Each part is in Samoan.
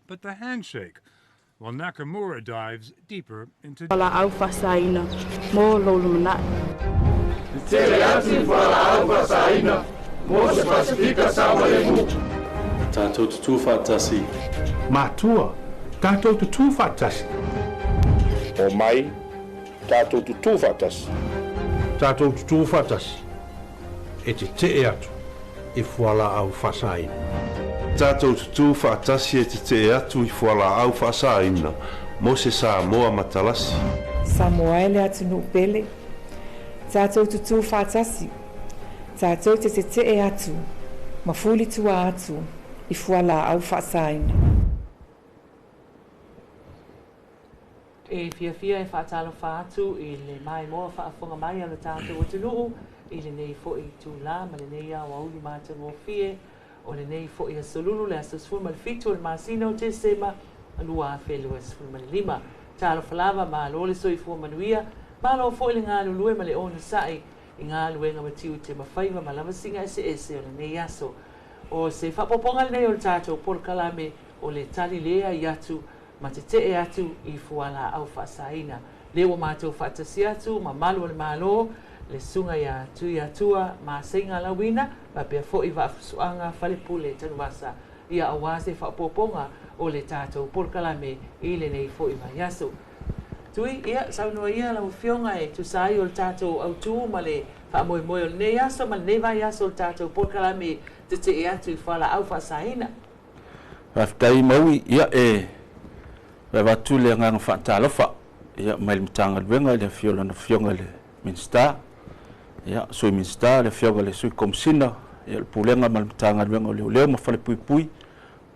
but the handshake, while Nakamura dives deeper into Fualaau faasaina mo lou lumanai. Tetee atu i fualaau faasaina mo se Pasefika saogalemu. Tatou tutū faatasi. Matua, tatou tutū faatasi. Omai, tatou tutū faatasi. Tatou tutū faatasi e tetee atu i fualaau faasaina. Tatou tutū faatasi e tetee atu i fualaau faasaina mo se Samoa matalasi. Samoa e le atunuu pele. Tatou tutū faatasi. Tatou te tetee atu ma fulitua atu i fualaau faasaina. E fiafia e faatalofa atu i le maimoa faafofoga mai a lo tatou atunuu i lenei foi itulā ma lenei aoauli matagofie o lenei foi aso Lulu, le aso 17 o le masina o Tesema 2025. Talofa lava, malo le soifua manuia, malo foi le galulue ma le onosai i galuega ma tiute ma faiva ma lavasiga eseese o lenei aso. O se faaopoopoga lenei o le tatou polokalame o le tali leai atu ma tetee atu i fualaau faasaina. Lea ua matou faatasi atu ma malu o le Malo, le Susuga ia Tuiatua Maseiga Lauina, faapea foi Vaafusuaga Falepule Tanuvasa, ia aua se faaopoopoga o le tatou polokalame i lenei foi vaiaso. Tui, ia, saunoa ia lau Afioga e tusa ai o le tatou autu ma le faamoemoe o lenei aso ma lenei vaiaso o le tatou polokalame tetee atu i fualaau faasaina. Faafetai Maui, ia e avatu le agaga faatalofa ia mai le Matagaluega i le afio o lana Afioga i le Minisita, ia Sui Minisita, le Afioga i le Sui Komesina, ia le Pulega ma le Matagaluega o Leoleo ma Falepuipui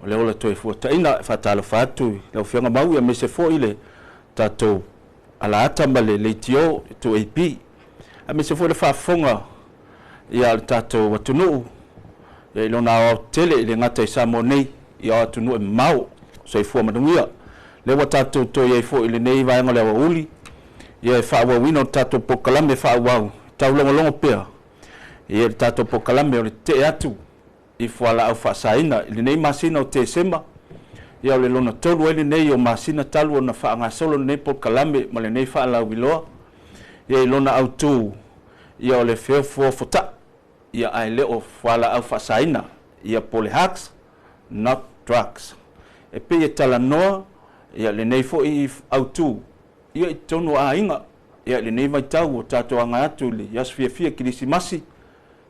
o le ola toefuataiga. E faatalofa atu i lau Afioga Maui aemaise foi le tatou alaata ma le leitio 2AP, aemaise foi le faafofoga ia le tatou atunuu ia i lona aoaotetele, i le gata i Samoa nei, ia o atunuu e mamao. Soifua manuia. Lea ua tatou toe i ai foi i lenei vaega o le aoauli ia e faaauauina o le tatou polokalame faaauau taulogologo pea ia le tatou polokalame o le tetee atu i fualaau faasaina i lenei masina o Tesema. Ia o le lona tolu ai lenei o masina talu ona faagasolo lenei polokalame ma lenei faalauiloa ia i lona autu ia o le feofoofota'u ia ae le o fualaau faasaina, ia po le Hugs Not Drugs. E pei e talanoa ia lenei foi autu ia i totonu o aiga ia i lenei vaitau o tatou agai atu i le aso fiafia Kerisimasi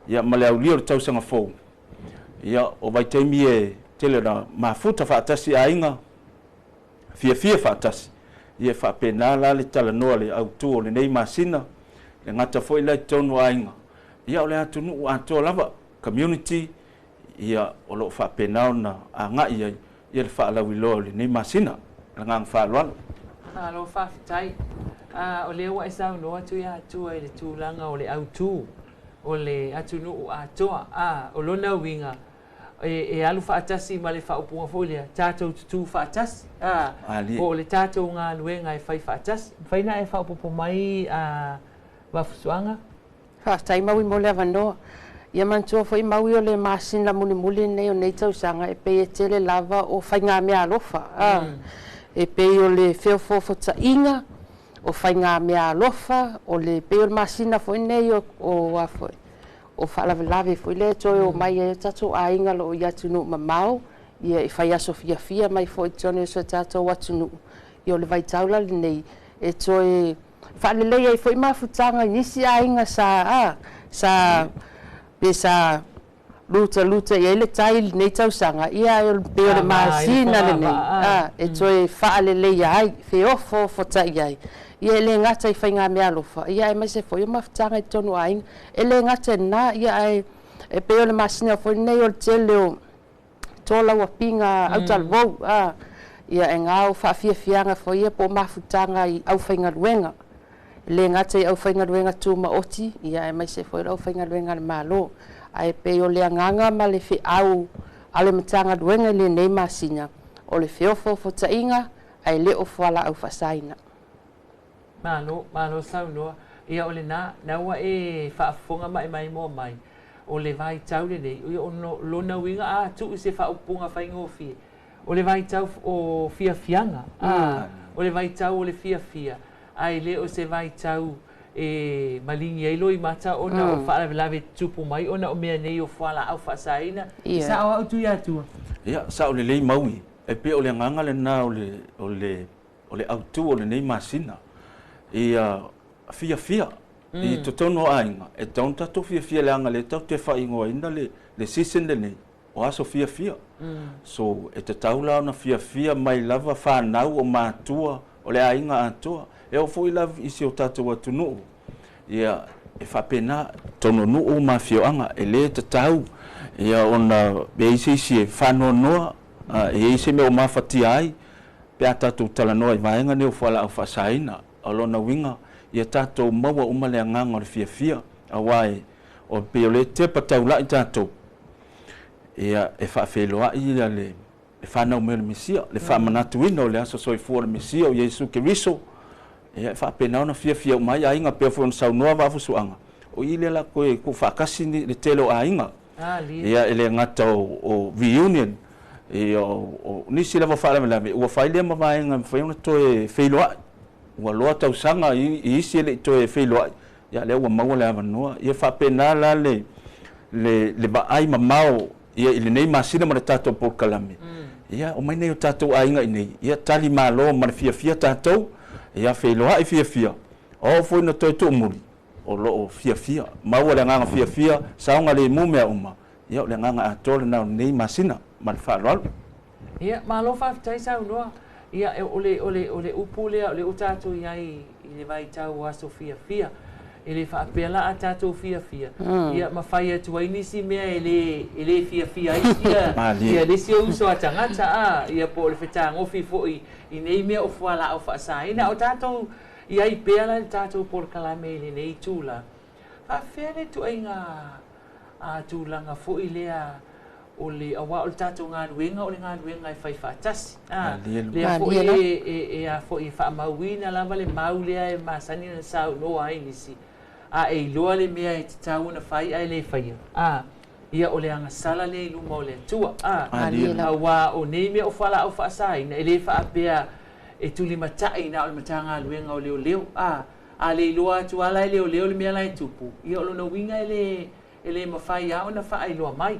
ia ma le aulia o le tausaga fou. Ia o vaitaimi e tele ona mafuta faatasi aiga, fiafia faatasi, ia e faapena la le talanoa le autu o lenei masina, le gata foi la i totonu o aiga, ia o le atunuu atoa lava, community, ia o lo o faapena ona agai ai ia le faalauiloa o lenei masina. Le agaga faaaloalo. Malo faafetai. O lea ua e saunoa Tuiatua i le tulaga o le autu o le atunuu atoa. O lona uiga e alu faatasi ma le faaupuga foi lea, tatou tutū faatasi, po o le tatou galuega e fai faatasi. Mafai ona e faaopoopo mai, Vaafusuaga? Faafetai Maui mo le avanoa. Ia manatua foi Maui o le masina mulimuli lenei o nei tausaga e pei e tele lava o faigameaalofa. E pei o le feofoofota'iga o faigameaalofa, o le pei o le masina foi lenei o a foi o faalavelave foi lea e toe omai ai o tatou aiga o loo i atunuu mamao, ia e fai aso fiafia mai foi i totonu o si o tatou atunuu. Ia o le vaitau la lenei e toe faalelei ai foi mafutaga i nisi aiga sa sa pe sa lutaluta i ai le tai i lenei tausaga. Ia e pei o le masina lenei e toe faaleleia ai, feofoofota'i ai, ia e le gata i faigameaalofa, ia aemaise foi o mafutaga i totonu o aiga. E le gata i lena, ia ae e pei o le masina foi lenei o le tele o tolauapiga autalavou, ia e gao faafiafiaga foi ia po o mafutaga i aufaigaluega, e le gata i aufaigaluega tumaoti, ia aemaise foi o le aufaigaluega a le Malo. Ae pei o le agaga ma le feau a le Matagaluega i lenei masina o le feofoofota'iga ae le o fualaau faasaina. Malo, malo saunoa. Ia o lena, na ua e faafofoga ma e maimoa mai, o le vaitau lenei, ia o lona uiga a tuu i se faaupuga faigofie, O le vaitau o fiafiaga, a, o le vaitau o le fiafia, ae le o se vaitau e maligi ai loimata ona o faalavelave tutupu mai ona o mea nei o fualaau faasaina. E sao au Tuiatua? Ia, sao lelei Maui, e pei o le agaga lena o le o le o le autu o lenei masina. Ia fiafia i totonu o aiga, e tatau ona tatou fiafia leaga lea tatou te faaigoaina le season lenei o aso fiafia. So e tatau la ona fiafia mai lava fanau o matua o le aiga atoa. E oo foi la i si o tatou atunuu, ia e faapena totonu o nuu ma afioaga, e le tatau ia ona e i ai se isi e faanoanoa, e i ai se mea o mafatia ai pe a tatou talanoa i vaega nei o fualaau faasaina. O lona uiga, ia tatou maua uma le agaga o le fiafia, aua e o pei o lea e tepa taulai tatou, ia e faafeiloai le fanau mai o le Mesia, le faamanatuina o le aso soifua o le Mesia o Iesu Keriso, ia e faapena ona fiafia uma ai aiga, pei foi ona saunoa Vaafusuaga, o i lea la toe tuufaatasi le tele o aiga. Ia e le gata o reunion, ia o nisi lava o faalavelave, ua fai lea ma vaega e mafai ona toe feiloai. Ua loa tausaga i isi e le i toe feiloai, ia lea ua maua le avanoa. Ia faapena la le vaai mamao ia i lenei masina ma le tatou polokalame. Ia omai nei o tatou aiga i nei, ia tali malo ma le fiafia tatou, ia feiloai fiafia, o oo foi ina toe tuumuli, o loo fiafia, maua le agaga fiafia, saogalemu mea uma, ia o le agaga atoa lena o lenei masina ma le faaaloalo. Ia, malo faafetai saunoa. Ia, o le, o le, o le upu lea, o lea ua tatou i ai i le vaitau o aso fiafia. E le faapea la a tatou fiafia, ia ma fai atu ai nisi mea e le fiafia ai ia le isi uso a tagata, a, ia po o le fetagofi foi i nei mea o fualaau faasaina. O tatou i ai pea la le tatou polokalame i lenei itula. Faafefea le ituaiga tulaga foi lea o le auā o le tatou galuega, o le galuega e fai faatasi, a, lea foi e a foi e faamauina lava le mau lea e masani ona saunoa ai nisi, a e iloa le mea e tatau ona fai ae le faia, a, ia o le agasala lea i luma o le Atua, a, auā o nei mea o fualaau faasaina e le faapea e tulimatai na o le Matagaluega o Leoleo, a le iloa atu lava la e leoleo le mea la e tupu, ia o lona uiga e le mafai lava ona faailoa mai.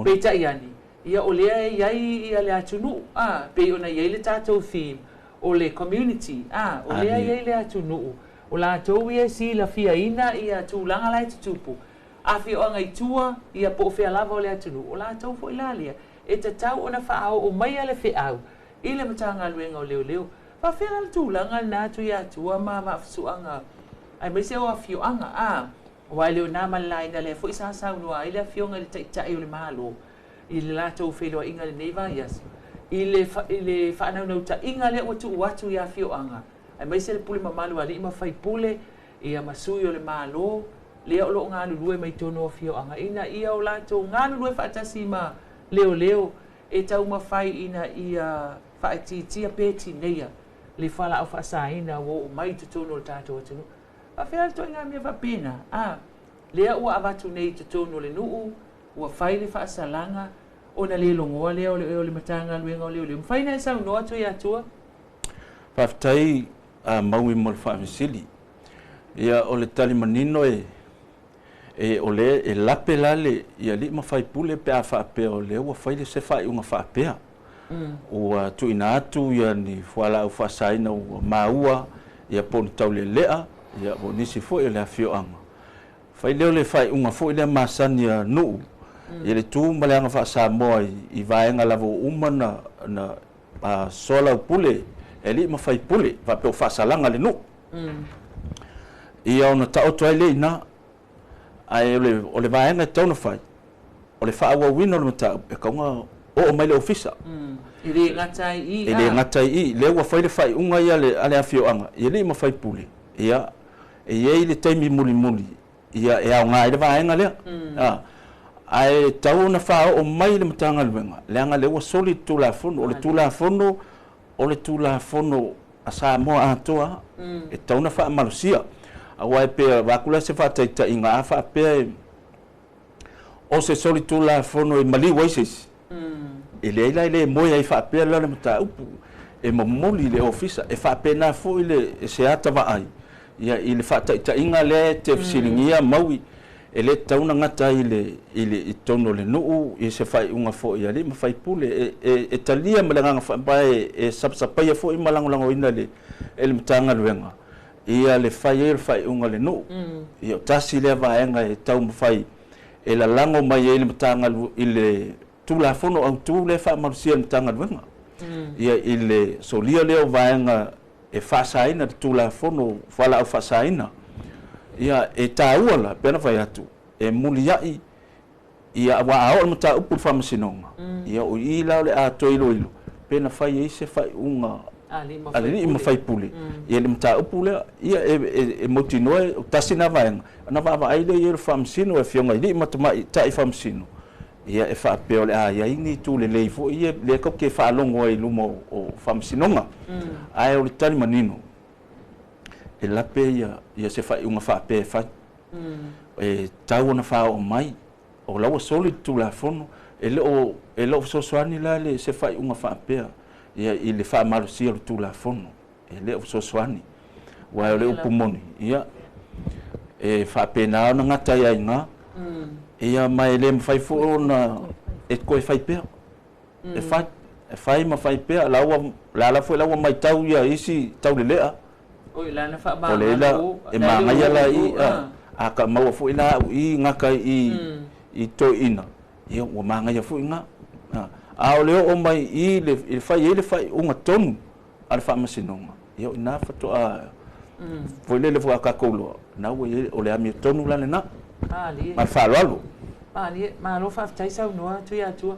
Peitai ane, ia o lea e i ai ia le atunuu, a, pei ona i ai le tatou theme o le community, a, o lea e i ai le atunuu, o latou ia e silafiaina ia tulaga la e tutupu, afioaga i tua, ia po o fea lava o le atunuu, o latou foi la lea e tatau ona faaoo mai le feau i le Matagaluega o Leoleo. Faafefea la le tulaga lena Tuiatua ma Vaafusuaga aemaise o afioaga, a, aua e le o na ma le laina lea foi sa saunoa ai le afioga i le Taitai o le Malo i le latou feiloaiga i lenei vaiaso i le faanaunautaiga lea ua tuu atu i afioaga aemaise le pule mamalu a alii ma faipule ia ma sui o le Malo lea o loo galulue mai totonu o afioaga ina ia o latou galulue faatasi ma leoleo e taumafai ina ia faaitiitia pe tineia le fualaau faasaina ua oo mai i totonu o le tatou atunuu. Faafefea le ituaiga mea faapena, a, lea ua avatu nei i totonu o le nuu, ua fai le faasalaga, ona le logoa lea o le Matagaluega o Leoleo. Mafai ona e saunoa Tuiatua? Faafetai Maui mo le faafesili. Ia o le tali manino e o lea e lape la le i alii ma faipule pe a faapea o lea ua fai le se faaiuga faapea. Ua tuuina atu ia ni fualaau faasaina ua maua ia po o ni taulelea ia po o nisi foi o le afioaga. Fai lea o le faaiuga foi lea masani a nuu ia le tu ma le aga faa-Samoa i vaega lava ua uma na soalaupule e alii ma faipule faapea o faasalaga le nuu. Ia ona taoto ai lea i ina, ae o le vaega e tatau ona fai, o le faaauauina o le mataupu e tatau ona oo mai le ofisa. E le gata ai i i. E le gata ai i i. Lea ua fai le faaiuga ia a le afioaga i alii ma faipule, ia e i ai le taimi mulimuli ia e aoga ai le vaega lea. Ae tatau ona faaoo mai le Matagaluega, leaga lea ua soli le Tulafono. O le Tulafono a Samoa atoa e tatau ona faamalosia. Aua e pei avatu la se faataitaiga, a faapea o se soli Tulafono e maliu ai se isi, E leai la e lē moe ai faapea la le mataupu e momoli i le ofisa e faapena foi le se ata vaai ia i le faataitaiga lea e te fesiligia maui e lē tatau ona gata ai i totonu o le nuu i se faaiuga foi a alii ma faipule e talia ma le agaga faapae e sapasapaia foi ma lagolagoina e le Matagaluega ia le fai ai o le faaiuga a le nuu. Ia o tasi lea vaega e taumafai e lalago mai ai le Matagaluega i le Tulafono Autu lea e faamalosia e le Matagaluega ia i le solia lea o vaega e faasaina le Tulafono fualaau faasaina. Ia e taua la pe ona fai atu e muliai ia aua a oo le mataupu i le faamasinoga ia o i la o le a toe iloilo pe na fai ai se faaiuga alii ma faipule ia le mataupu lea ia e mautinoa o tasi na vaega ona vaavaai lea i ai o le faamasino e afioga i alii ma tamaitai faamasino ia e faapea o le a i ai ni itu lelei foi ia lea tatou te faalogo ai i luma o faamasinoga. Ae o le tali manino e lape ia se faaiuga faapea e fai. E tau ona faaoo mai o la ua soli le Tulafono e le o fesoasoani la le se faaiuga faapea ia i le faamalosia o le Tulafono e le o fesoasoani. Aua o le upu moni ia e faapena ona gata ai aiga ia ma e le mafai foi ona e toe fai pea. E fai ma fai pea la ua la foi la ua matau ia isi taulelea Oi lana o le la e magaia la i a ka maua foi la au i gata i toeaiina ia ua magaia foi ga. A o le oo mai i le fai ai le faaiuga tonu a le faamasinoga ia o ina faatoa foi lele foi a tatou loa na ua i o le amiotonu la lena ma le faaaloalo. Malie, malo faafetai saunoa atu ia atua.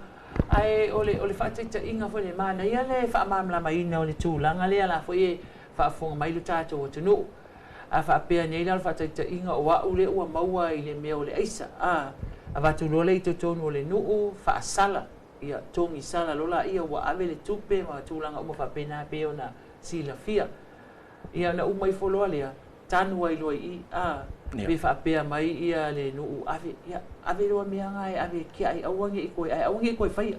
Ae o le faataitaiga foi le manaia le faamalamalamaina o le tulaga lea la foi e faafofoga mai lo tatou atunuu. A faapea nei la o le faataitaiga o au lea ua maua i le mea o le aisa. Avatu loa le i totonu o le nuu faasala. Ia togi sala lola ia ua ave le tupe ma tulaga uma faapena pe ona silafia. Ia na uma ifo loa lea tanu ai loa i pe faapea mai ia le nuu ave ia ave loa mea nga e ave kia ai aua nge i koe ai aua nge i koe fai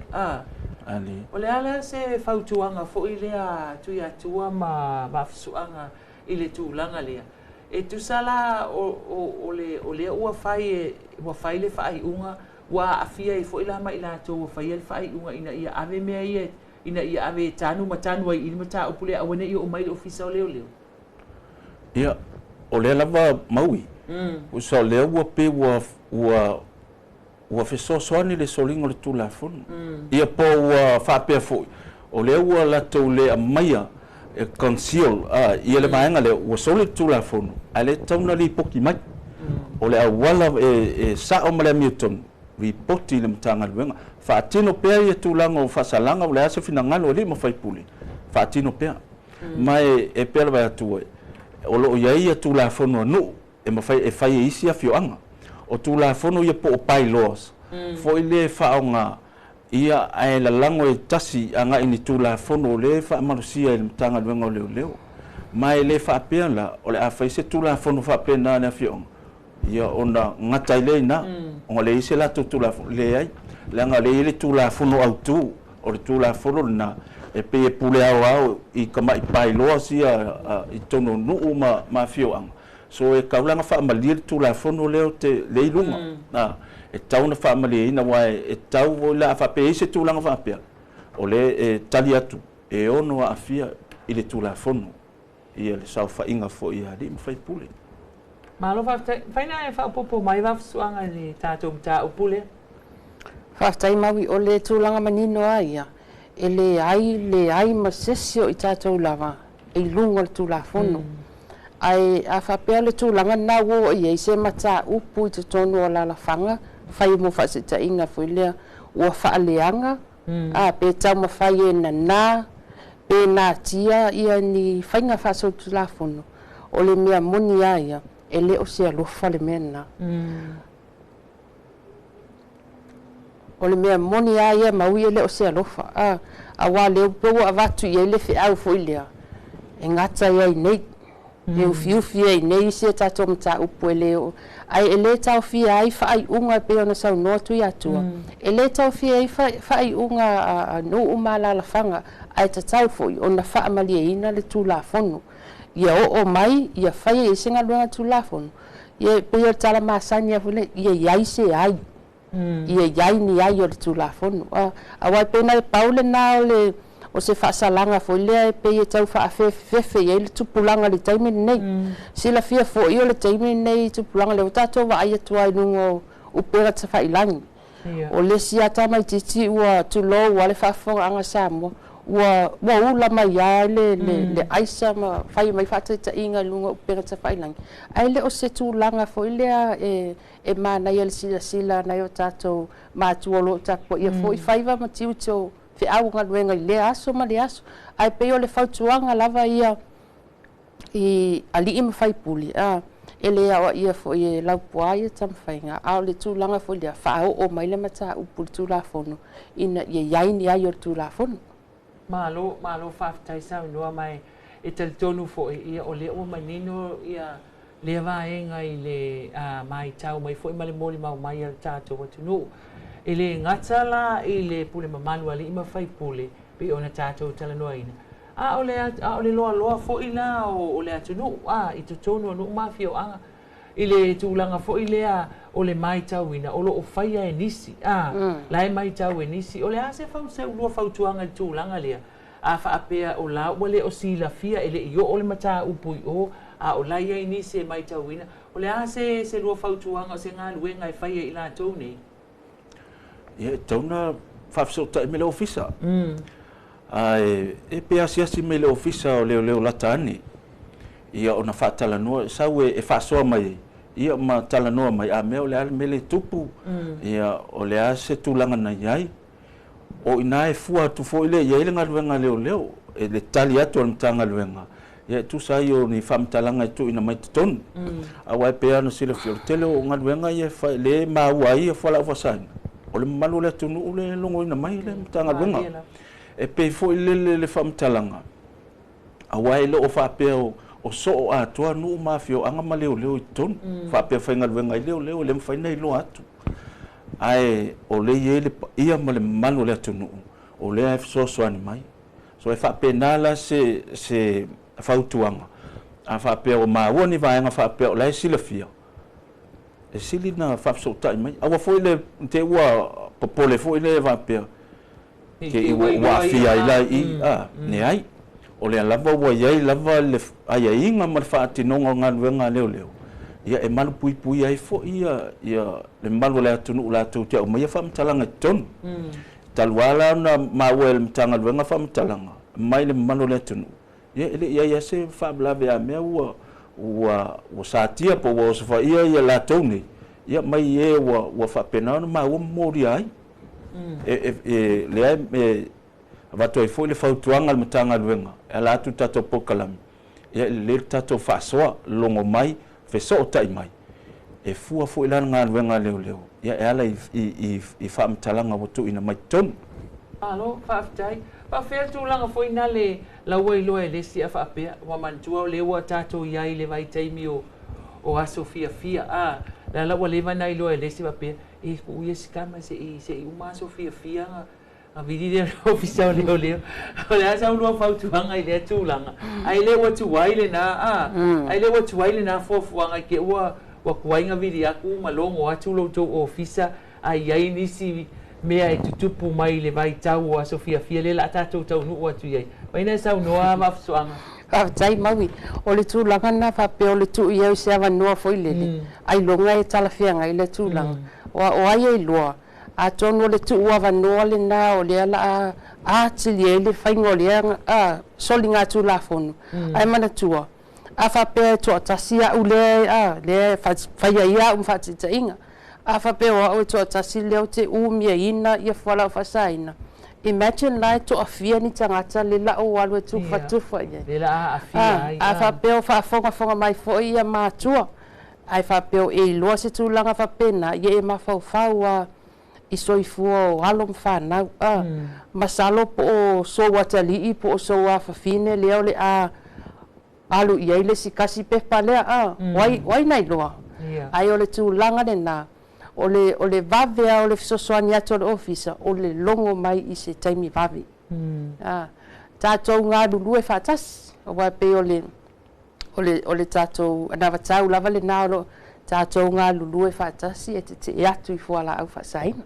Ali. O le ala se fautuaga foi lea tui atua ma mafusuaga i le tulaga lea. E tusa la o lea ua fai ua fai le faaiuga ua aafia ai foi la ma i latou ua faia le faaiuga ina ia ave mea ia ina ia ave tanu ma tanu ai i le mataupu lea aua ne i oo mai le ofisa o leoleo. Ia o lea lava maui. Usa o lea ua pe ua fesoasoani le soliga o le Tulafono. Ia po ua faapea foi o lea ua latou le aumaia e conceal ia le vaega lea ua soli le Tulafono ae le tatau ona lipoti mai. O le auala e sao ma le amiotonu lipoti i le Matagaluega faatino pea ia tulaga o faasalaga o le a se finagalo o alii ma faipule faatino pea. Ma e pea lava atu ai o loo i ai ia Tulafono a nuu e mafai e fai e isi afioaga. O Tulafono ia po o bylaws foi le faaaoga ia ae lalago e tasi agai ni Tulafono o lea e faamalosia e le Matagaluega o Leoleo. Ma e le faapea la o le a fai se Tulafono faapena le afioaga ia ona gata ai lea ina ona leai se latou Tulafono leai leaga lea i le Tulafono Autu o le Tulafono lena e pei e pule aoao i tamai bylaws ia i totonu o nuu ma afioaga. So e tau la ona faamalie le Tulafono lea o te lea i luga. E tau ona faamalieina aua e tau foi la a faapea ai se tulaga faapea o lea e tali atu e ono aafia i le Tulafono ia le saofaiga foi a alii ma faipule. Malo faafetai. Faina e faaopoopo mai vafusuaga i le tatou mataupu lea. Faafetai maui o le tulaga manino a ia e leai ma sesi o i tatou lava e i luga o le Tulafono. Ae a faapea le tulaga na ua oo i ai se mataupu i totonu o alalafaga fai mo faataitaiga foi lea ua faaleaga pe taumafai e nanā pe natia ia ni faiga faasolitulafono o le mea moni a ia e le o se alofa le mea lena. O le mea moni a ia maui e le o se alofa auā lea pe ua avatu i ai le feau foi lea e gata ai nei. E ufiufi ai nei isi e tatou mataupu e lē oo ae e lē taofia ai faaiuga e pei ona saunoa Tuiatua e lē taofia ai faaiuga a nuu ma alalafaga ae tatau foi ona faamalieina le Tulafono ia oo mai ia faia i se galuega Tulafono ia pei o le tala masani a foi lea ia iai se ai ia iai ni ai o le Tulafono auā e pei na pau lenā o le o se faasalaga foi lea e pei e tau faafefefefe i ai le tupulaga i le taimi lenei. Silafia foi o le taimi lenei tupulaga lea ua tatou vaai atu ai i luga o upega tafailagi. O le isi lava tamaitiiti ua tulou lava le faafofogaaga Samoa, ua ula mai lava le aisa ma fai mai faataitaiga i luga o upega tafailagi, ae le o se tulaga foi lea e manaia i le silasila a nai o tatou matua o lo o tapuaia foi faiva ma tiute o feau o galuega i lea aso ma le aso. Ae pei o le fautuaga lava ia i alii ma faipule, e lē aoaia foi e Laupua ia taumafaiga, a o le tulaga foi lea faaoo mai le mataupu i le Tulafono ina ia i ai ni ai o le Tulafono. Malo, malo faafetai saunoa mai e talitonu foi ia o lea ua manino ia lea vaega i le matau mai foi ma le molimau mai a le tatou atunuu. E lē gata la i le pule mamalu a alii ma faipule pei ona tatou talanoaina, a o le loaloa foi la o le atunuu i totonu o nuu ma afioaga i le tulaga foi lea o le matauina o loo faia e nisi la e matau e nisi. O le a se lua fautuaga i le tulaga lea a faapea o la ua le o silafia e le i oo le mataupu i o a o la i ai nisi e matauina, o le a se lua fautuaga o se galuega e faia i latou nei? Ia e tatau ona faafesootai mai le ofisa. Ae e pe asiasi mai le ofisa o leoleo lata ane ia ona faatalanoa sau e faasoa mai ia ma talanoa mai a mea o le a le mea le tupu ia o le a se tulaga na i ai o ina e fua atu foi le i ai le galuega leoleo e le tali atu o le Matagaluega ia e tusa ai o ni faamatalaga e tuuina mai totonu. Auā e pei ona silafia o le tele o galuega ia e le maua ai ia fualaau faasaina o le mamalu o le atunuu le logoina mai le Matagaluega. E pei foi lele le faamatalaga auā e le o faapea o soo atoa nuu ma afioaga ma leoleo i totonu faapea faigaluega ai leoleo e le mafai ona iloa atu ae o lea e i ai le paia ma le mamalu o le atunuu o lea e fesoasoani mai. So e faapena la se fautuaga a faapea o maua ni vaega faapea o la e silafia e sili na faafesootai mai. Aua foi le te ua popole foi le faapea ke i ua aafia ai la i leai o lea lava ua i ai lava le aiaiga ma le faatinoga o galuega a leoleo ia e malupuipuia ai foi ia le mamalu o le atunuu latou te aumaia faamatalaga i totonu. Talu lava la ona maua e le Matagaluega faamatalaga mai le mamalu o le atunuu ia e le i ai lava se faalavelave a mea ua satia po ua osofaia ia latou nei ia mai e ua faapena ona maua ma molia ai. E lea e avatu ai foi le fautuaga a le Matagaluega e ala atu i le tatou polokalame ia e lelei le tatou faasoa logo mai fesootai mai e fua foi la le galuega a leoleo ia e ala i faamatalaga ua tuuina mai totonu. Malo faafetai. Faafea tulaga foi na le laua iloa e le isi a faapea ua manatua o lea ua tatou i ai i le vaitaimi o aso fiafia la la ua leva na iloa e le isi faapea e tuu ia si tama se i uma aso fiafia ga vili lea le ofisa o leoleo. O le a sau lua fautuaga i lea tulaga ae le ua tuai lena ae le ua tuai lena fuafuaga i ke ua tuai ga vili atu ma logo atu lo outou ofisa ae i ai nisi mea e tutupu mai le vaitau o aso fiafia lea la tatou taunuu atu i ai. Maina e saunoa Vaafusuaga. Faafetai Maui. O le tulaga lena faapea o le tuu i ai se avanoa foi lele ailoga e talafeagai le tulaga. O ai e iloa atonu o le tuu avanoa lena o lea la atili ai le faiga o lea soliga Tulafono. Ae manatua a faapea e toatasi au lea lea faia ia au ma faataitaiga. A faapea o au e toatasi lea o te umiaina ia fualaau faasaina. Imagine la e toafia ni tagata le lau alu e tufatufa i ai. Le la aafia ai. A faapea o faafogafoga mai foi ia matua ae faapea o e iloa se tulaga faapena ia e mafaufau a i soifua o alo ma fanau. Masalo po o sou atalii po o sou afafine lea o le a Alu i ai le isi kasi pepa lea a o ai na iloa. Ae o le tulaga lenā o le o le vave a o le fesoasoani atu o le ofisa o le logo mai i se taimi vave. A tatou galulue faatasi aua e pei o le o le o le tatou anavatau lava lenā o loo tatou galulue faatasi e tetee atu i fualaau faasaina.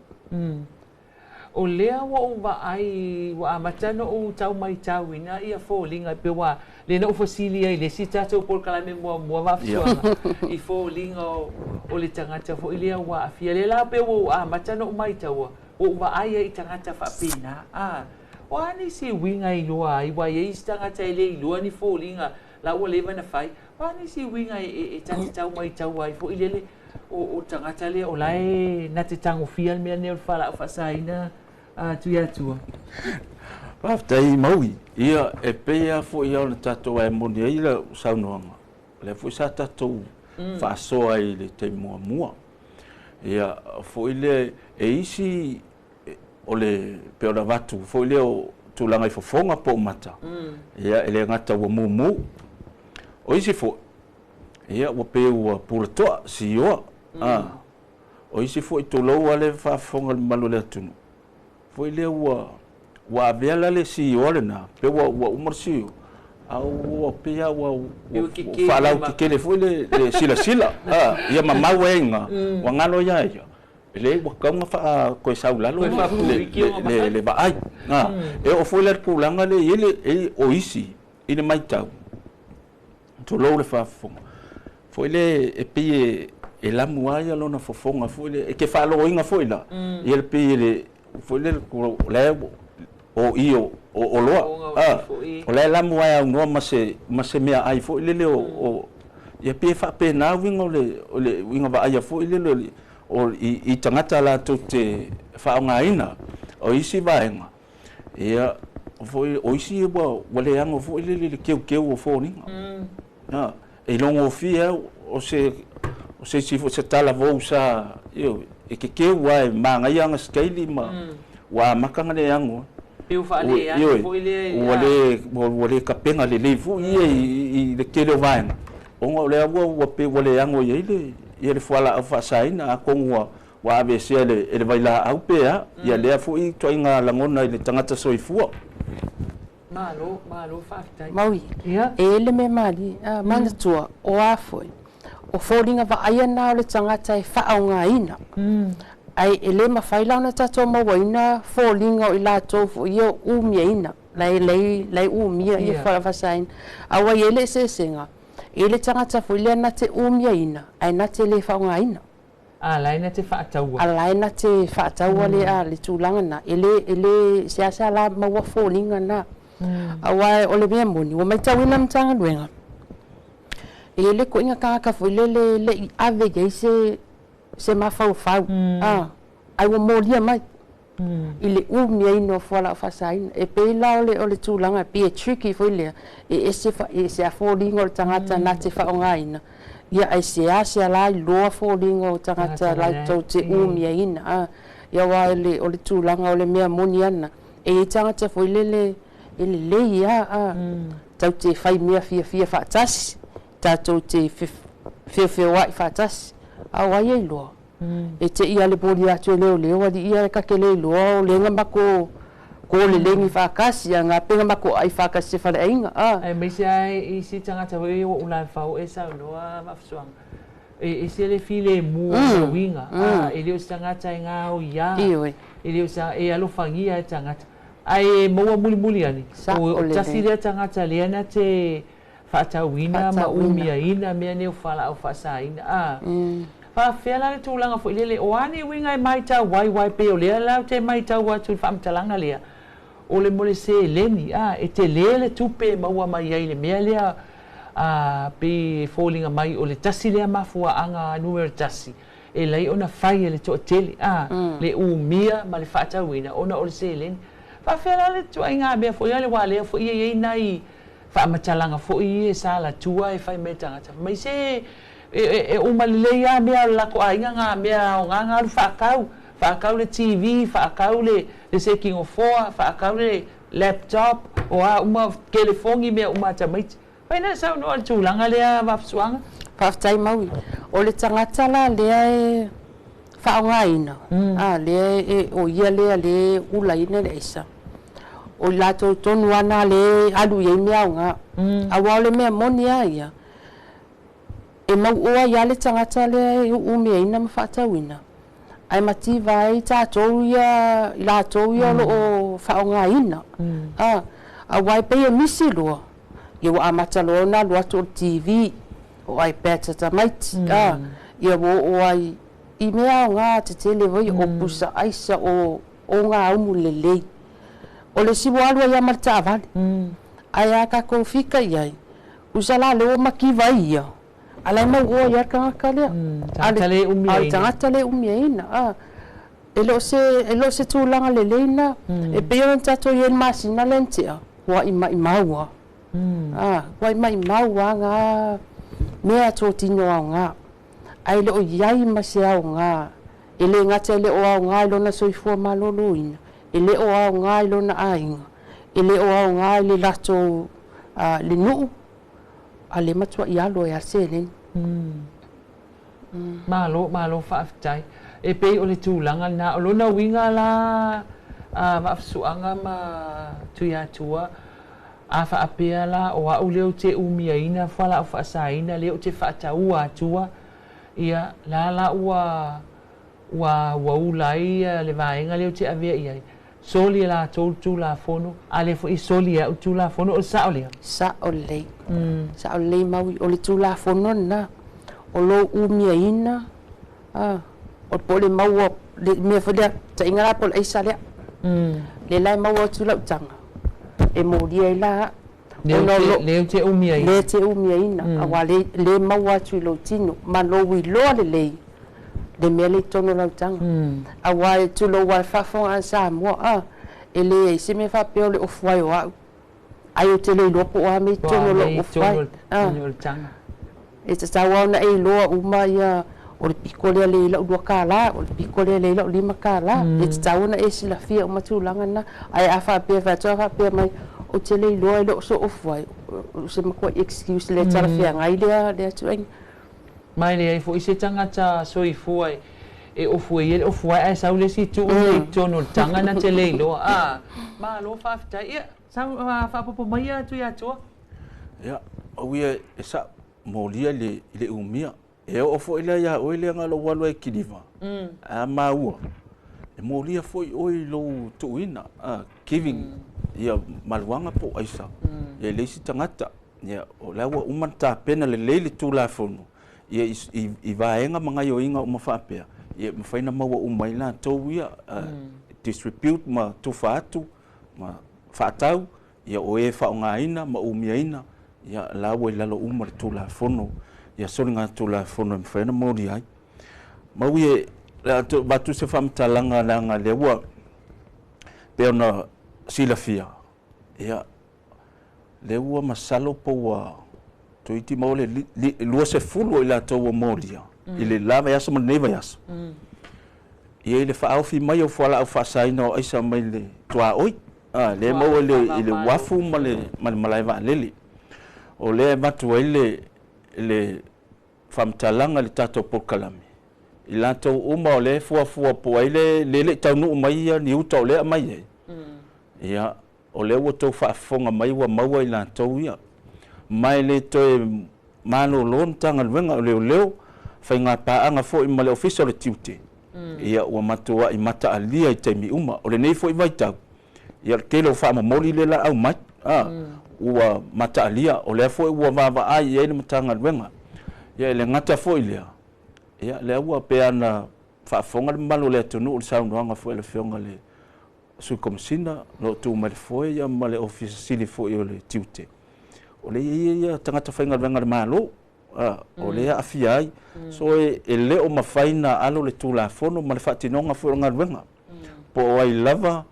O lea ua ou vaai ua amata ona ou tau matauina ia foliga e pei ua lea na ou fesili ai i le isi tatou polokalame muamua Vaafusuaga i foliga o le tagata foi lea ua aafia. Lea la pei ua ou amata ona ou maitaua ua ou vaai ai i tagata faapena. A o a nisi uiga e iloa ai aua e i ai isi tagata e le iloa ni foliga la ua leva ona fai. O a nisi uiga e ta te tau maitaua ai foi lele o le tagata lea o la e na te tagofia le mea lenei o le fualaau faasaina Tuiatua? Faafetai Maui. Ia, e pei lava foi ona tatou ae moni ai lau saunoaga, o lea foi sa tatou faasoa ai i le taimi muamua. Ia, foi lea, e isi o le pei ona avatu foi lea o tulaga i fofoga po o mata, ia e le gata ua mumu. O isi foi, ia ua pei ua pulatoa, sioa. O isi foi, tulou lava le faafofoga a le mamalu o le atunuu, foi lea ua ua avea la le sioa lenā, pe ua ua uma le sioa, a ua pei lava ua faalautetele foi le silasila, ia mamau ai i ina, ua galo ia ia, e leai ua tatau ona faa toe sau i lalo le vaai. E oo foi la i le tulaga lea e i ai o isi i le matau, tulou le faafofoga, foi lea e pei e lamu lava lona fofoga foi lea, e te faalogoina foi la, ia le pei e le, foi lea o la e o i o oloa, o la e lamu lava e aunoa ma se meaai foi lele o, ia pei e faapena uiga o le uiga vaaia foi lele o i tagata latou te faaaogaina. O isi vaega, ia, foi o isi ua leago foi lele i le keukeu o foliga. E logofie o se o se isi foi se talavou sa e kekeu lava e manaia ana sikaili ma ua amata ona leago. Pei ua faaleano foi lea. Ua le tapena lelei foi ia i le tele o vaega, ona o lea ua pei ua leago i ai le ia le fualaau faasaina, atonu ua aveesea e le vailaau pe a, ia lea foi ituaiga lagona i le tagata soifua. Malo, malo faafetai. Maui, e le mea malie, a manatua, o a foi, o foliga vaaia na o le tagata e faaaogaina. Ae e le mafai la ona tatou mauaina foliga o i latou foi ia o umiaina, lai lai lai umia ia fualaau faasaina. Aua e i ai le eseesega, e i ai le tagata foi lea na te umiaina, ae na te le faaaogaina. A la e na te faataua. A la e na te faataua le a le tulaga na. E le e le seasea la maua foliga na. Aua o le mea moni, ua matauina e le Matagaluega, e i ai le ituaiga tagata foi lele e le i ave i ai se se mafaufau, a, ae ua molia mai i le umiaina o fualaau faasaina. E pei la o le o le tulaga e pei e tricky foi lea, e ese e ese lava foliga o le tagata na te faaaogaina, ia ae seasea la iloa foliga o tagata latou te umiaina. A, ia aua o le tulaga o le mea moni ana, e i ai tagata foi lele e lelei lava, a, tatou te fai mea fiafia faatasi, tatou te feofeoai faatasi, a o ai e iloa? E te i a le moli atu e leoleo alii ia ta te le iloa o lea na matou kolelegi faatasi a na pe na matou ai faatasi i se faleaiga a. Aemaise lava i isi tagata foi ia ua ou lalafao e saunoa Vaafusuaga, e ese le filemu o le uiga, a, e le o se tagata e gaoia, e le o se, e alofagia e tagata, ae maua mulimuli ane, o tasi lea tagata lea na te faatauina ma umiaina mea nei o fualaau faasaina. A faafefea la le tulaga foi lele, o a ni uiga e matau ai, aua e pei o lea la ou te matau atu i le faamatalaga lea, o le mo le seleni, a, e tele le tupe e maua mai ai i le mea lea, a, pei e foliga mai o le tasi lea mafuaaga numera tasi e lai ona fai e le toatele, a, le umia ma le faatauina ona o le seleni. Faafefea la le ituaiga mea foi lea, aua o lea foi e i ai nai faamatalaga foi ia e salatua e fai mai e tagata, fai mai se e uma lelei lava mea a le latou aiga na mea aoga na alu faatau, faatau le TV, faatau le seki nofoa, faatau le laptop, o a uma telefoni mea uma a tamaiti. Faina saunoa le tulaga lea Vaafusuaga. Faafetai Maui. O le tagata la lea e faaaogaina, a lea e o ia lea le ulaina le aisa. O i latou tonu ana le alu i ai mea aoga. Auā o le mea moni a ia, e mauoa ia le tagata lea e uumiaina ma faatauina, ae mativa ai tatou ia i latou ia o loo faaaogaina. A auā e pei e misi loa, ia ua amata loa ona alu atu o le TV, o iPad a tamaiti, a ia ua oo ai i mea aoga tetele foi, o pusa aisa, o gaumu lelei. O le isi ua alu ai lava ma le taavale. Ae a tatou fika i ai, usa la lea ua mativa ai ia, a la e mauoa ai lava le tagata lea. Tagata le A o le tagata le umiaina. A e le o se tulaga lelei na. E pei ona tatou i ai i le masina lea na tea, ua maimau lava. A ua maimau lava na mea totino aoga. Ae le o i ai ma se aoga. E le gata e le o aoga i lona soifua maloloina, e le o aoga i lona aiga, e le o aoga i le latou le nuu, a le matuai alo ai lava le seleni. Malo, malo faafetai. E pei o le tulaga lena. O lona uiga la Vaafusuaga ma Tuiatua, a faapea la o au lea ou te umiaina fualaau faasaina lea ou te faataua atua, ia la la ua ua ua ula ai le vaega lea ou te avea i ai, soli e latou le Tulafono, a lea foi e soli e au le Tulafono, o le sao lea? Sao lelei. Sao lelei Maui, o le Tulafono lena, o lou umiaina, o po o le maua, le mea foi lea, taiga la po o le aisa lea. Lea la e maua atu lau taga, e molia ai la au. Lea ou te umiaina. Lea te umiaina, auā le maua atu i lou tino, ma lou iloa lelei, le mea lea i totonu o lau taga. Auā e tulou lava i le faafofoga a Samoa, a, e leai se mea faapea o le ofu ai o au, ai ou te le iloa po o a mea i totonu o lou ofu ai. E tatau lava ona e iloa uma ia, o le piko lea le i lau $2, o le piko lea le i lau $5. E tatau ona e silafia uma tulaga na. Ae a faapea fai atu a faapea mai, ou te le iloa e le o sou ofu ai, o se matuai excuse le talafeagai lea lea ituaiga. Ma e leai foi se tagata soifua e ofu ai ia le ofu ai ae sau le isi tuu i totonu o le taga na te le iloa. A, malo faafetai. Ia, sau faaopoopo mai ia Tuiatua. Ia, au ia e sa molia i le umia. E oo foi lea ia oe lea na lou alu ai kiliva, a maua, e molia foi oe i lou tuuina, giving ia maluaga po o aisa, ia i le isi tagata. Ia, o la ua uma ona tapena lelei le Tulafono, ia i vaega ma gaioiga uma faapea, ia e mafai ona maua uma ai latou ia, distribute ma tufa atu, ma faatau, ia o e faaaogaina ma umiaina, ia la ua i lalo uma le Tulafono, ia soligatulafono e mafai ona molia ai. Maui e le a avatu se faamatalaga leaga lea ua pei ona silafia, ia lea ua masalo po ua toeitiiti maua le 20 o i latou ua molia i le la vaiaso ma lenei vaiaso. Ia i le faaofi mai o fualaau faasaina o aisa mai le tuaoi, lea e maua i le uafu ma le malae vaalele. O lea e avatu ai le faamatalaga i le tatou polokalame, i latou uma o lea e fuafua po ai le le i taunuu mai ia ni uta o lea e aumai ai, ia o lea ua outou faafofoga mai ua maua i latou ia. Ma e le toe malolo le Matagaluega o Leoleo, faiga paaga foi ma le Ofisa o le Tiute, ia ua matuai mataalia i taimi uma. O lenei foi vaitau, ia o le tele o faamomoli lea la aumai, ua mataalia, o lea foi ua vaavaai i ai le Matagaluega. Ia e le gata foi lea, ia lea ua pei ona faafofoga le mamalu o le atunuu i le saunoaga foi a le Afioga i le Sui Komesina o lo o tu mai le foe ia ma le Ofisa Sili foi o le Tiute. O lea e i ai ia tagata faigaluega a le Malo, o lea e aafia ai. So e le o mafai ona alo le Tulafono ma le faatinoga foi o le galuega. Po o ai lava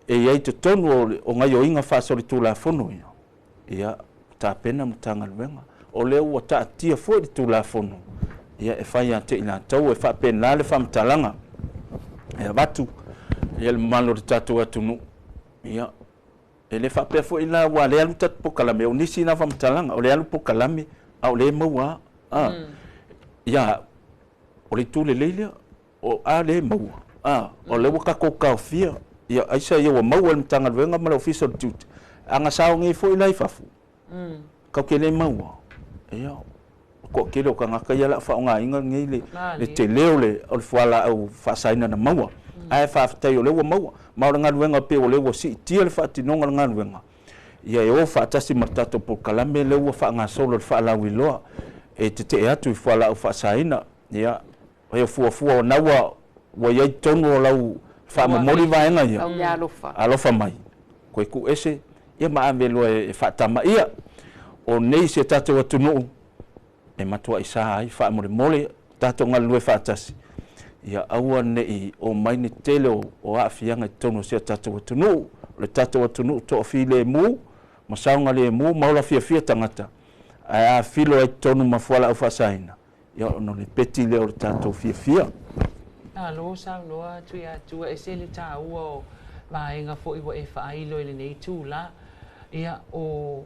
e i ai i totonu o gaioiga faasolitulafono ia, ia tapena Matagaluega. O lea ua taatia foi le Tulafono ia e fai ia te i latou, e faapena le faamatalaga e avatu ia le mamalu o le tatou atunuu. Ia E le faapea foi la ua le alu tatou polokalame, o nisi na faamatalaga o le alu polokalame a o le maua a. Ia o le itu lelei lea o a le maua a o le ua tatou taofia ia aisa ia ua maua e le Matagaluega ma le Ofisa o le Tiute aga saogi foi la i fafo kau ke le maua ia ko kele o tagata ia la faaaogaina nei le tele o le fualaau faasaina na maua ae faafetai o le ua maua ma o le galuega pe o le ua siitia le faatinoga o le galuega ia e o faatasi ma le tatou polokalame le ua faagasolo le faalauiloa e tetee atu i fualaau faasaina ia e fuafua ona ua iai tonu o lau faamomoli vaega ia alofa mai koe ku ese ia ma ave loa e faatamaia o nei se tatou atunuu e matuai sa ai faamolemole tatou galulue faatasi ia aua nei o mai ni tele o aafiaga i totonu o si a tatou atunuu o le tatou atunuu toafilemu ma saogalemu ma ola fiafia tagata ae afilo ai totonu ma fualaau faasaina ia ona o le peti lea o le tatou fiafia. Malo saunoa Tuiatua e se le tāua o vaega foi ua e faailo i lenei tula ia o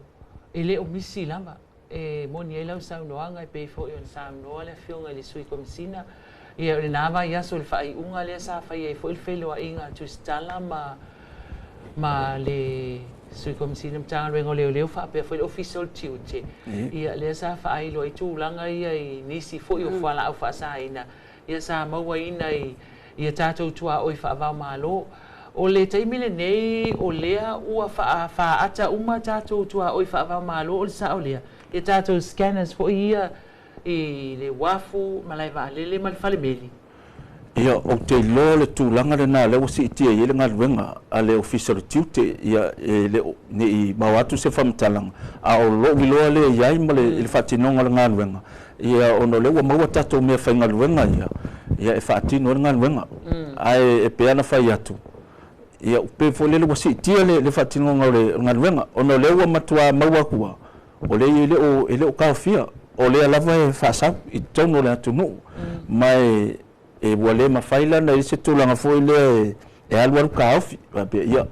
e le o misi lava e moni ai lau saunoaga e pei foi ona saunoa le afioga i le Sui Komisina ia o lena vaiaso le faaiuga lea sa faia ai foi le feiloaiga a Tusitala ma le Sui Komisina Matagaluega o Leoleo faapea foi le Ofisa o le Tiute ia lea sa faailo ai tulaga ia i nisi foi o fualaau faasaina ia sa mauaina i ia tatou tuaoi faavaomalo. O le taimi lenei o lea ua faaata uma tatou tuaoi faavaomalo o le sao lea ia tatou scanners foi ia i le uafu malae vaalele ma le falemeli. Ia ou te iloa le tulaga lena lea ua siitia i ai le galuega a le Ofisa o le Tiute ia e le nei mau atu se faamatalaga a o lou iloa lea i ai ma le faatinoga o le galuega ia ona o lea ua maua tatou mea faigaluega ia ia e faatino ai le galuega ae e pei ona fai atu ia pe foi lele ua siitia le faatinoga o le galuega ona o lea ua matua maua atua o lea e le o taofia o lea lava e faasau i totonu o le atunuu ma e ua le mafai lana i se tulaga foi lea e alualu taofi faapea ia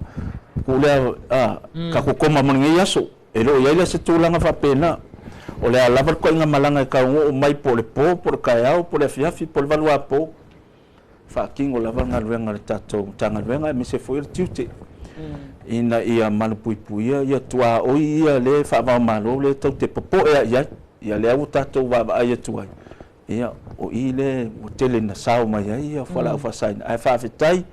ku lea kakokoma mo lenei aso e loo i ai la se tulaga faapena o le a lava le koiga malaga e taugoo mai po o le po po o le taeao po o le afiafi po o le valuapo faatino lava le galuega a le tatou Matagaluega aemaise foi o le tiute ina ia malupuipuia ia tuaoi ia le faavaomalo le tau te popoe ai ai ia lea ua tatou vaavaai atu ai ia o i le ua tele na sao mai ai ia fualaau faasaina ae faafetai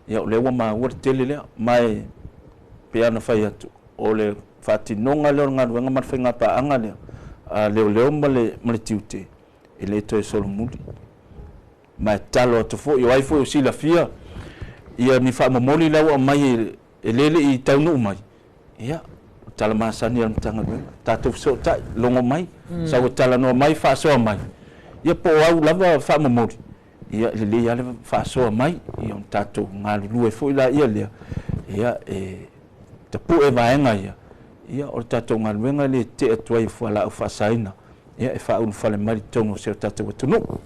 ia o lea ua maua le tele lea ma e pei ona fai atu o le faatinoga lea o le galuega ma le faigapaaga lea a leoleo ma le tiute e le toe solomuli ma e talo atu foi o ai foi o silafia ia ni faamomoli lea ua aumai e lele i taunuu mai ia talamasani a le Matagaluega tatou fesootai logo mai sau e talanoa mai faasoa mai ia po o au lava faamomoli ia lelei lava le faasoa mai ia ona tatou galulue foi la ia lea ia e tapue vaega ia ia o le tatou galuega le tetee atu ai i fualaau faasaina ia e faaulufale mai i totonu o si o tatou atunuu.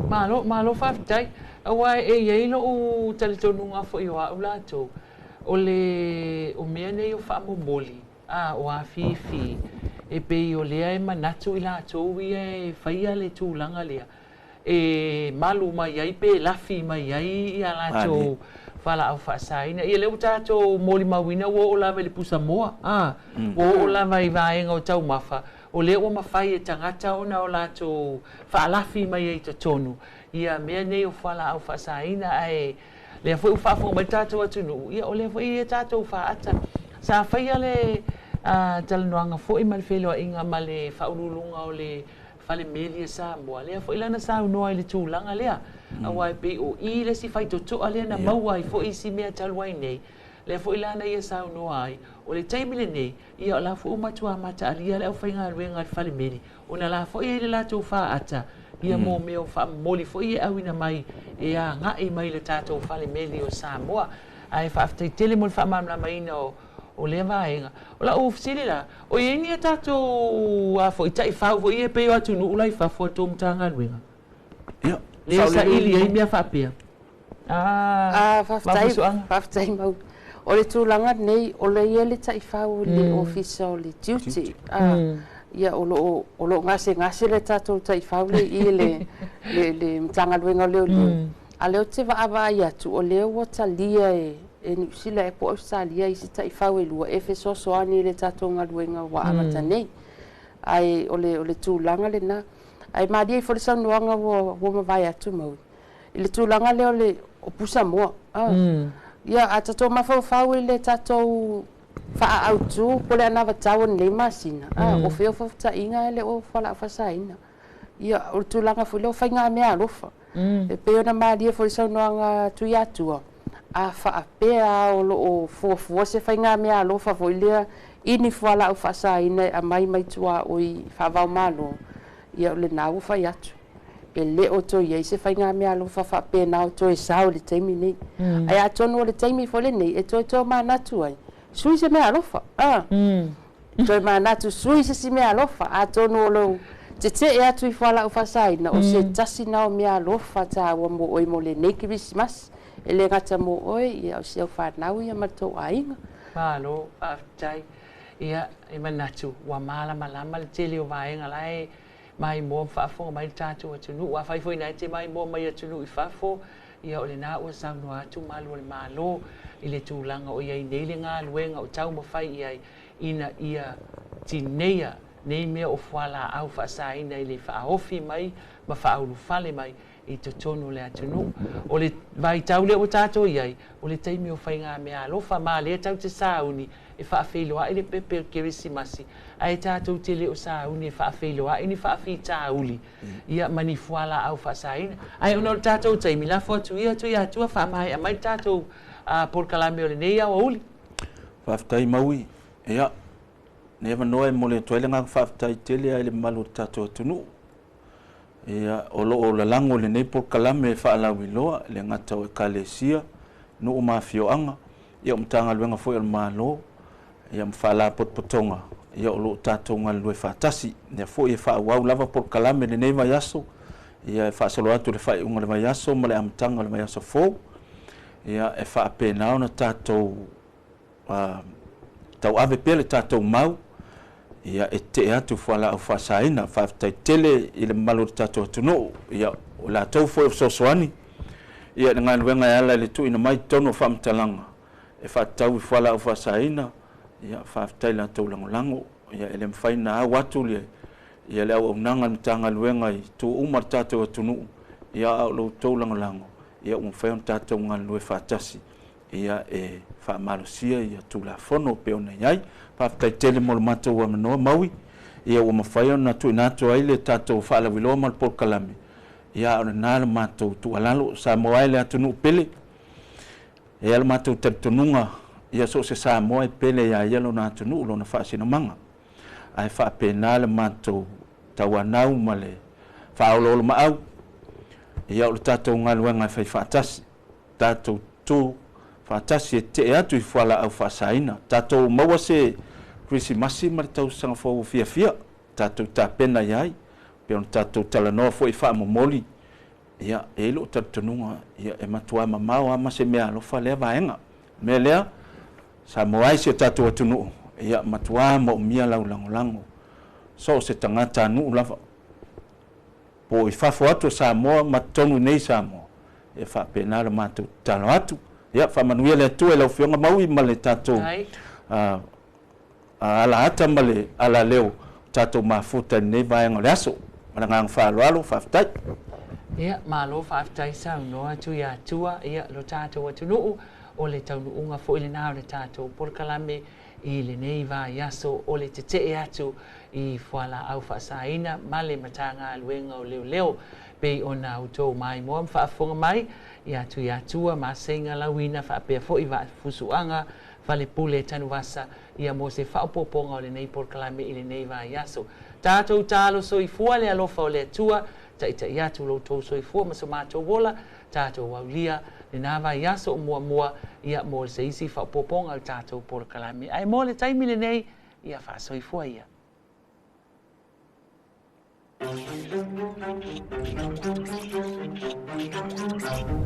Malo, malo faafetai. Aua e iai lou talitonuga foi o au latou o le o mea nei o faamomoli a o afifi e pei o lea e manatu i latou ia e faia le tulaga lea e malu mai ai pe lafi mai ai ia latou fualaau faasaina. Ia lea ua tatou molimauina ua oo lava i le pusamoa ua oo lava i vaega o taumafa o lea ua mafai e tagata ona o latou faalafi mai ai totonu ia mea nei o fualaau faasaina ae lea foi ua faafofoga mai le tatou atunuu ia o lea foi ia tatou faata sa faia le talanoaga foi ma le feiloaiga ma le faauluuluga o le falemeli e Samoa lea foi lana saunoa i le tulaga lea aua e pei o i le isi faitotoa lea na maua ai foi isi mea talu ai nei lea foi lana ia saunoa ai o le taimi lenei ia o la foi ua matua mataalia le aufaigaluega a le falemeli ona la foi ai le latou faata ia mo mea o faamomoli foi e auina mai e agai mai le tatou falemeli o Samoa ae faafetai tele mo le faamalamalamaina o lea vaega. O lau fesili la, o i ai ni a tatou foi taifau foi ia pei o atunuu la i fafo a le tou Matagaluega? Ia. Lea saili ai mea faapea. Faafetai, faafetai mau. O le tulaga nei o le ia le taifau i le ofisa o le tiute. Ia o loo gasegase le tatou taifau le i le Matagaluega o Leoleo. A lea ou te vaavaai atu o lea ua talia e Niu Sila e po o Ausetalia i se taifau e lua e fesoasoani i le tatou galuega ua amata nei. Ai o le tulaga lena. Ai malie foi le saunoaga ua mavae atu Maui. I le tulaga lea o le o pusa moa. Ia a tatou mafaufau i le tatou faaautu po le anavatau o lenei masina. O feofofotaiga e le o fualaau faasaina. Ia o le tulaga foi lea o faigamea alofa. E pei ona malie foi le saunoaga Tuiatua, a faapea o loo fuafua se faigamea alofa foi lea i ni fualaau faasaina e aumai mai tuaoi faavaomalo, ia o lena ua fai atu. E le o toe iai se faigamea alofa faapena o toe sao i le taimi nei. Ae atonu o le taimi foi lenei e toe manatu ai, sui se mea alofa. Toe manatu sui se si mea alofa, atonu o lou tetee atu i fualaau faasaina o se tasi na o mea alofa taua mo oe mo lenei Kerisimasi. E le gata mo oe, ia o si au whanau ia ma tō aiga. Malo, faafetai. Ia, e manatu, ua malamalama le tele o vaega la e mai moa faafofoga mai le tatou atunuu. Afai foi na e te mai moa mai atunuu i fafo, ia o lena ua saunoa atu malu o le Malo i le tulaga o iai nei le galuega o taumafai i ai ina ia tineia nei mea o fualaau faasaina i le faaofi mai ma faaulufale mai i totonu o le atunuu. O le vaitau lea ua tatou iai, o le taimi o faigamea alofa ma lea tau te sauni e faafeiloai le pepe o le Kerisimasi, ae tatou te le o sauni e faafeiloai ni faafitauli ia ma ni fualaau faasaina. Ae ona o le tatou taimi, lafo atu ia Tuiatua faamaea mai le tatou polokalame o lenei aoauli. Faafetai Maui. Ia, nei avanoa e momoli atu ai le agaga faafetai tele ai le mamalu o le tatou atunuu. Ia, o loo lalago lenei polokalame e faalauiloa le gata o ekalesia, nuu ma afioaga, ia o Matagaluega foi o le Malo, ia ma faalapotopotoga, ia o loo tatou galulue faatasi. Ia foi e faaauau lava polokalame lenei vaiaso, ia e faasolo atu le faaiuga o le vaiaso ma le amataga o le vaiaso fou. Ia e faapena ona tatou tauave pea le tatou mau, ia e tetee atu fualaau faasaina. Faafetai tele i le mamalu o le tatou atunuu, ia o latou foi o fesoasoani ia le galuega e ala i le tuuina mai totonu o faamatalaga e faatatau i fualaau faasaina. Ia faafetai latou lagolago. Ia e le mafai ona au atu le ia le auaunaga a le Matagaluega i itu uma o le tatou atunuu, ia a o lo outou lagolago, ia ua mafai ona tatou galulue faatasi ia e faamalosia ia Tulafono pei ona i ai. Faafetai tele mo le matou avanoa Maui, ia ua mafai ona tuuina atu ai le tatou faalauiloa ma le polokalame. Ia o lena le matou tuualalo, Samoa ai le atunuu pele, e ala matou talitonuga, ia so o se Samoa e pele ia ia lona atunuu, lona faasinomaga. Ae faapena le matou tauanau ma le faaoloolomaau, ia o le tatou galuega e fai faatasi, tatou tu faatasi e tetee atu i fualaau faasaina. Tatou maua se Kerisimasi ma le tausaga fou fiafia, tatou tapena i ai, pei ona tatou talanoa foi faamomoli. Ia, e i ai lou talitonuga, ia e matua mamao lava ma se mea alofa lea vaega. Mea lea, Samoa ai si o tatou atunuu, ia matua moomia lau lagolago. So o se tagata nuu lava, po i fafo atu o Samoa ma totonu nei Samoa, e faapena le matou tatalo atu. Ia, faamanuia le Atua i lau Afioga Maui ma le tatou ala ata ma le ala leo tatou mafuta i lenei vaega o le aso. Ma le agaga faaaloalo, faafetai. Ia, malo faafetai saunoa Tuiatua, ia lo tatou atunuu o le taunuuga foi lena o le tatou polokalame i lenei vaiaso o le tetee atu i fualaau faasaina ma le Matagaluega o Leoleo. Pei ona outou maimoa ma faafofoga mai ia Tuiatua ma seiga lauina faapea foi fusuaga falepule Tanuvasa ia mo se faaopoopoga o lenei polokalame i lenei vaiaso. Tatou talo soifua le alofa o le Atua, taita'i atu lo outou soifua ma so matou ola, tatou aulia lena vaiaso o muamua ia mo se isi faaopoopoga o le tatou polokalame. Ae mo le taimi lenei, ia faasoifua ia.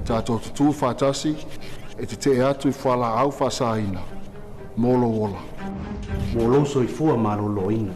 Tātou tutū whātasi, E tete'e atu i fualaau faasaina mo lou ola. Mo lou soifua malōlōina.